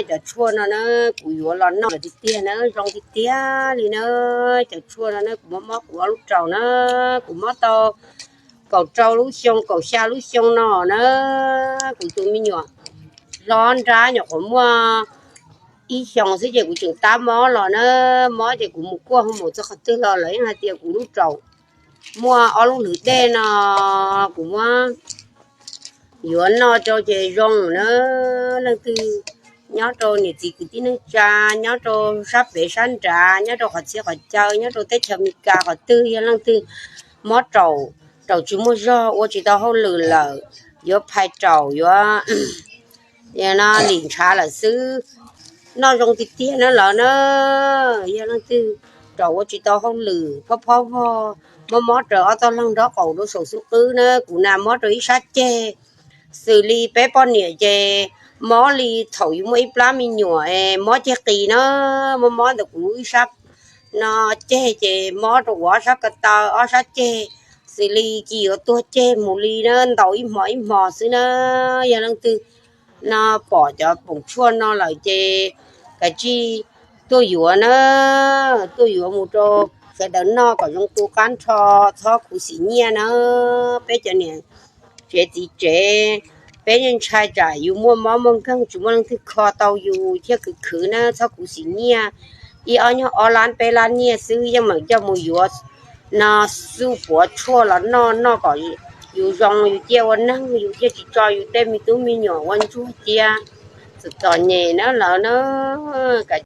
Cov tshuaj no na, kuv yuav los noj lawm tiag tiag na, zoo tiag tiag li na. Cov tshuaj no na, kuv mob mob kuv ob lub raum na, kuv mob tau kaum rau lub xyoo kaum xya lub xyoo no na. Kuv tus me nyuam hlob nrab nyuam qhuav muaj ib xyoos xwb ces kuv tseem tab mob los na. Mob ces kuv mus kuaj hoo maum txog qhov twg los lawv yeej hais tias kuv lub raum muaj ob lub hlwv dej no, kuv muab yuav noj rau ces zoo na. Leej twg nyob rau niam txiv kwv tij neej tsa, nyob rau sab pem sab nrad, nyob rau qhov txhia qhov chaw, nyob rau teb chaws Amelikas qhov twg, yog leej twg mob raum, raum tsis muaj zog, ua tsis tau hauj lwm lawm, yuav phais raum, yuav no lim ntshav lawm xwb, noj zoo tiag tiag na lawv na. Yog leej twg raum ua tsis tau hauj lwm, phob phob vog, mob mob raws ob tog leeg nraub qaum rau saum xub qwb na, kuv na mob rau ib sab ceg, xws li peb poj niam ces mob li thaum yus muaj ib plab me nyuam es mob ceg qis na, mob mob ntawm kuv ib sab no ceg ces mob rau kuv ob sab ko taw ob sab ceg, xws li ci yuav tuag ceg mus li na, ntaus ib hmo ib hmo xwb na. Yog leej twg no pom cov poom tshuaj no lawm ces kav tsij tuaj yuav na, tuaj yuav mus rau sawv daws noj kom zoo tu qab nrho, txhob khuv xim nyiaj na. Peb cov niam tsev txiv tsev, peb yeej ntshai tsam yus muaj mob muaj nkeeg tsis muaj leej twg kho tau yus thiaj khwv khwv na, txhob khuv xim nyiaj. Ib ob nyuag ob lab peb lab nyiaj xwb yeej meem coj mus yuav no xuj puav tshuaj los noj, noj kom yus zoo, yus ciaj ua neeg, yus thiaj tsis tso yus tej me tub me nyuam ua ntsuag cia txom txom nyem na lawv na. Kav